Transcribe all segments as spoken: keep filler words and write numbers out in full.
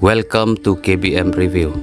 Welcome to K B M Review.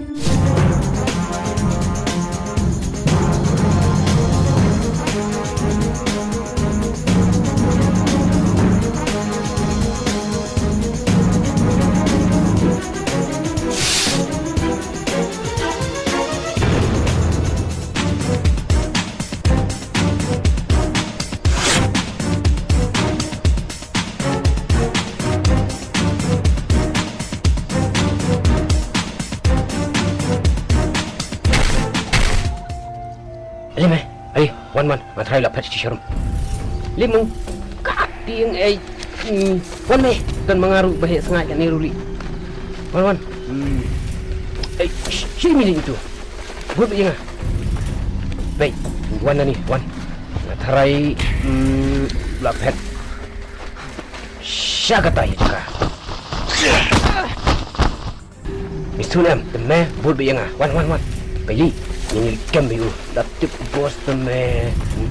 Ayo, meh. Ayo, wan, wan. Nga tharai la phet shi sharum. Lim mo. Ka tieng, eh. Hmm. Wan, meh. Don ma nga ruh ba heh sngaid kane ruh ri. Wan, wan. Hmm. Eh, shi, shi minit itu. Bud bad ïa nga. Bei, wan na ni, wan. Nga tharai, hmm, la phet. Sha kata ïa ka. Mister Lam, te me bud bad ïa nga. Wan, wan, wan. Peli, ngin ïa kem bad u. La tip boss te me. Hmm.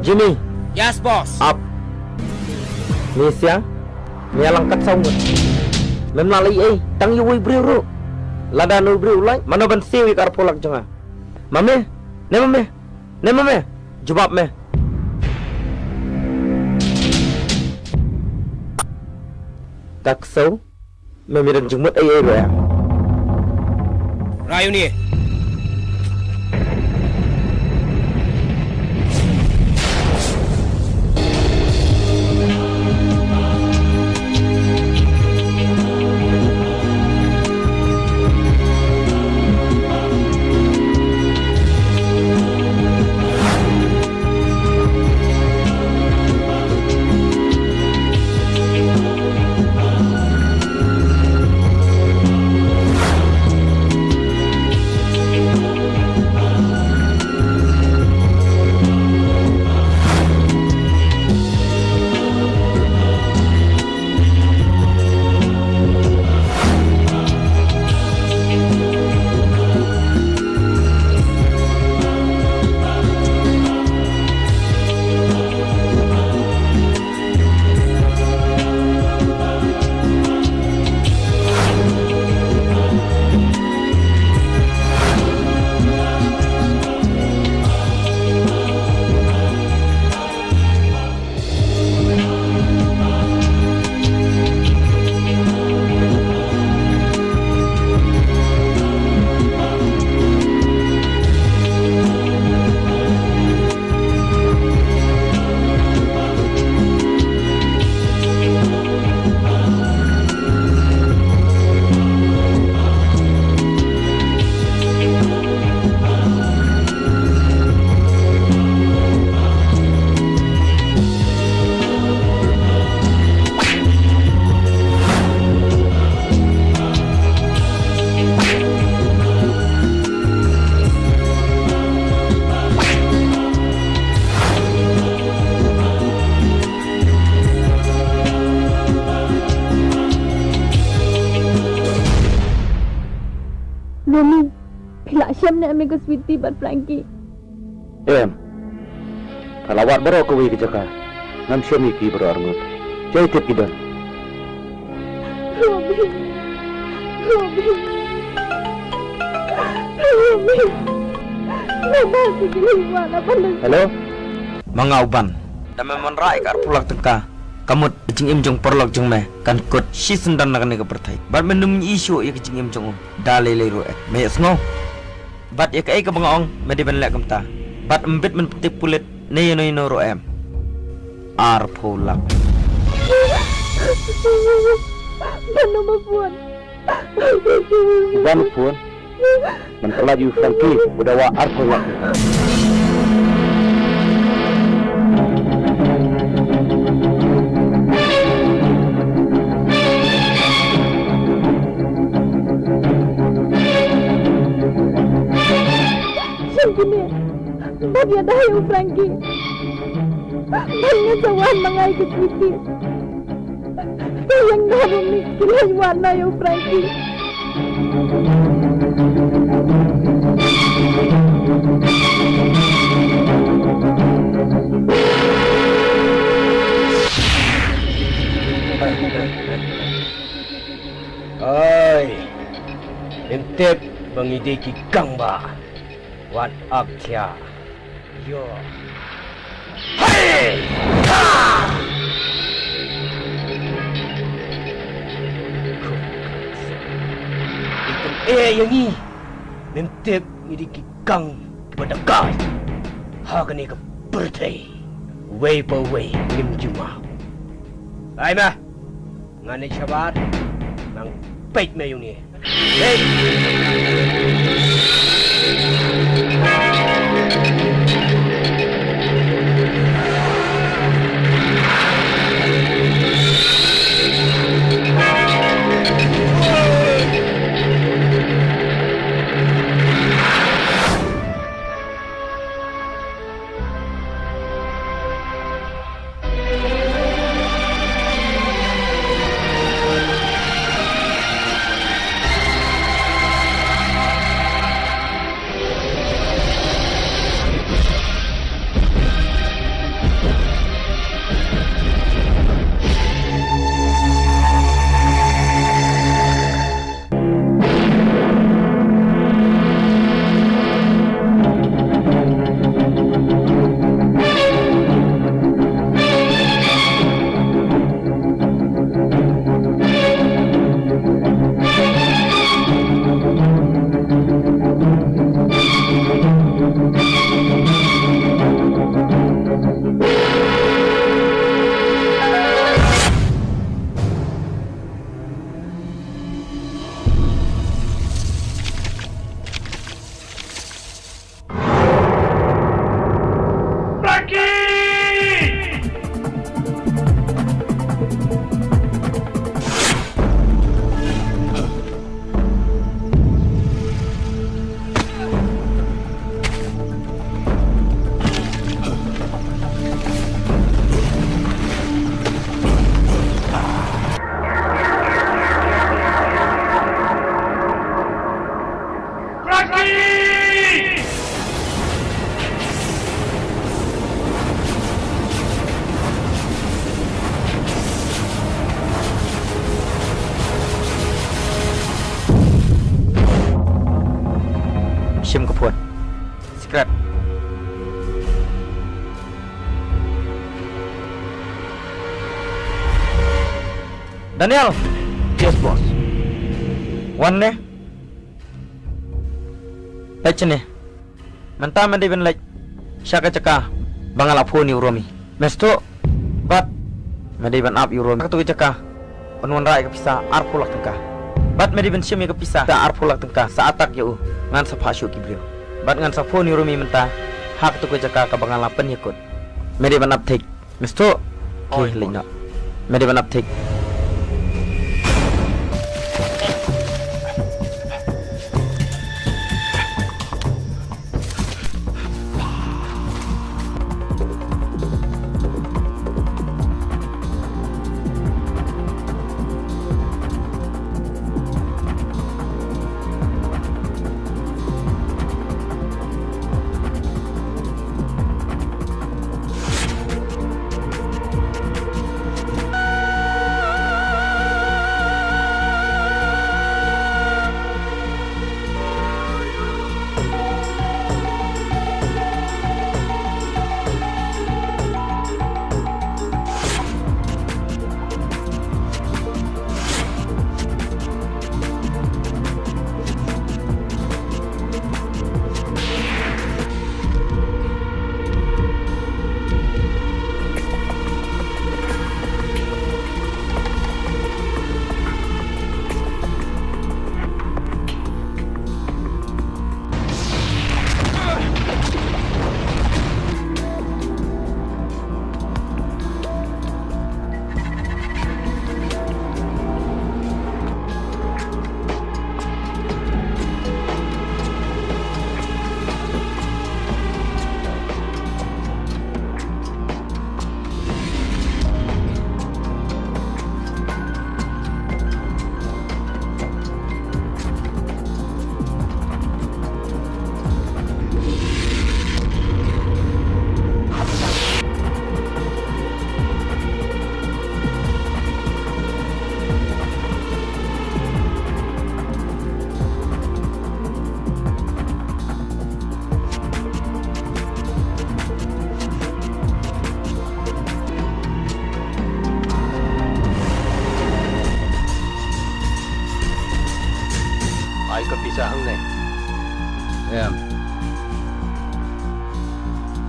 Jimmy. Yes, boss. Ap. Ni sia. Ni alang kat saw ngut. Mem la lei ei, tang ïa wei briew ruh. Lada no briew lai, mano ban siew ïa ka arphew lak jong nga. Mame, ne mame. Ne mame, jubab me. Ka ksew, me mi dang jingmut ei ei ruh ïa. Rai uni. Kumne em ïa ka Sweety bad Frankie. Em. Ka la wad baroh kawei ka jaka. Ngam shem ïa ki baroh arngut. Jai tip ki don. Robi. Robi. Robi. Hello. Ma nga u Ban. Da me wanrah ïa ka arphew lak tyngka, ka mut ka jingim jong u paralok jong me kan kut shisyndon na kane ka pyrthei. Bad men ym ïohi shuh ïa ka jingim jong u da lei lei ruh eh. Me ïohsngew? Bad ïa kaei kaba nga ong me dei ban leh kumta. Bad ym bit men pyntip pulit ne ïano ïano ruh em. Arphew lak. Ban u phone. Ban u phone. Ban pynlait ïa u Frankie, u dawa arphew lak. Shen kine. Bad ïada ïa u Frankie. Bad ngan sa wan ma nga ïa ka Sweety. Te ïeng da ruh ni ki leit wan na ïa u Frankie. Oi, ngim tip ba ngi dei ki kang ba. Wat ak thiah. Yo. Hai! Ha! Khun kang seh. Ïa kum eh ïa ngi. Mem tip ngi dei ki kang kiba da kai. Ha kane ka pyrthei. Wei pa wei ngim ju map. Ai ma. Ngan ïa shabar. Nang peit me ïa ngi. Shim ka phone. Secret. Daniel. Yes, boss. Wan ne. Peit shane. Mynta me dei ban leit sha ka jaka ba nga la phone ïa u Romi. Me sngewthuh? Bad me dei ban ap ïa u Romi ha katu ka jaka. Un wanrah ïa ka pisa arphew lak tyngka. Bad me dei ban shim ïa ka pisa arphew lak tyngka sa attack ïa u. Ngan sa phah shuh ki briew. Bad ngan sa phone ïa u Romi mynta ha katu ka jaka kaba nga la pynïakut. Me dei ban ap thik. Me sngewthuh? Ki leit noh. Me dei ban ap thik.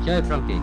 Jai Frankie.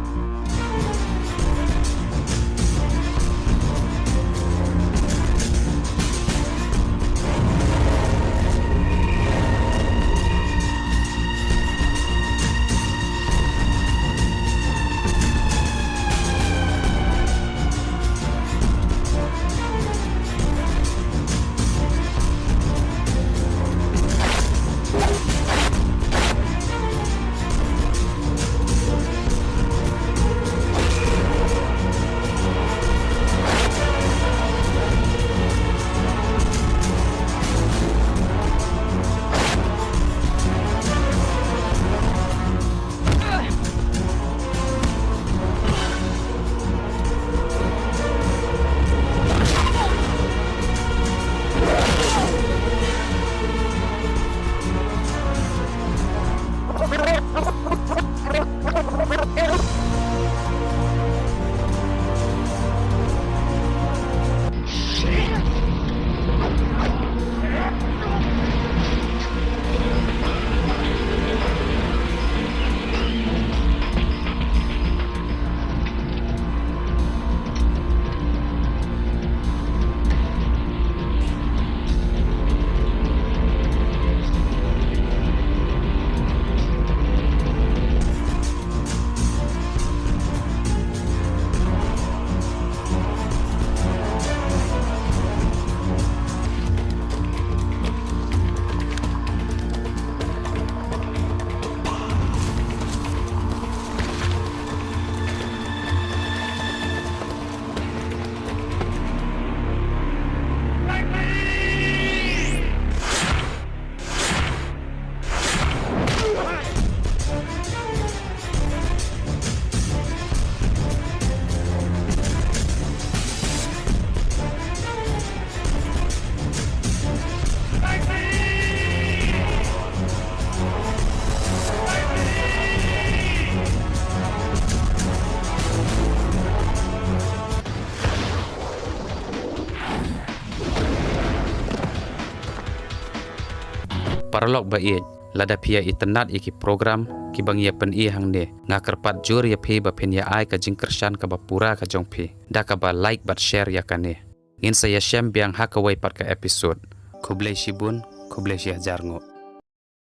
Paralok ba ïeit, lada phi ïa itynnad ïa ki program kiba ngi ïa pyni hangne, nga kyrpad jur ïa phi ba phin ïa ai ka jingkyrshan kaba pura ka jong phi da kaba like bad share ïa kane. Ngin sa ïashem biang ha kawei pat ka episode. Khublei shibun, khublei shihajar nguh.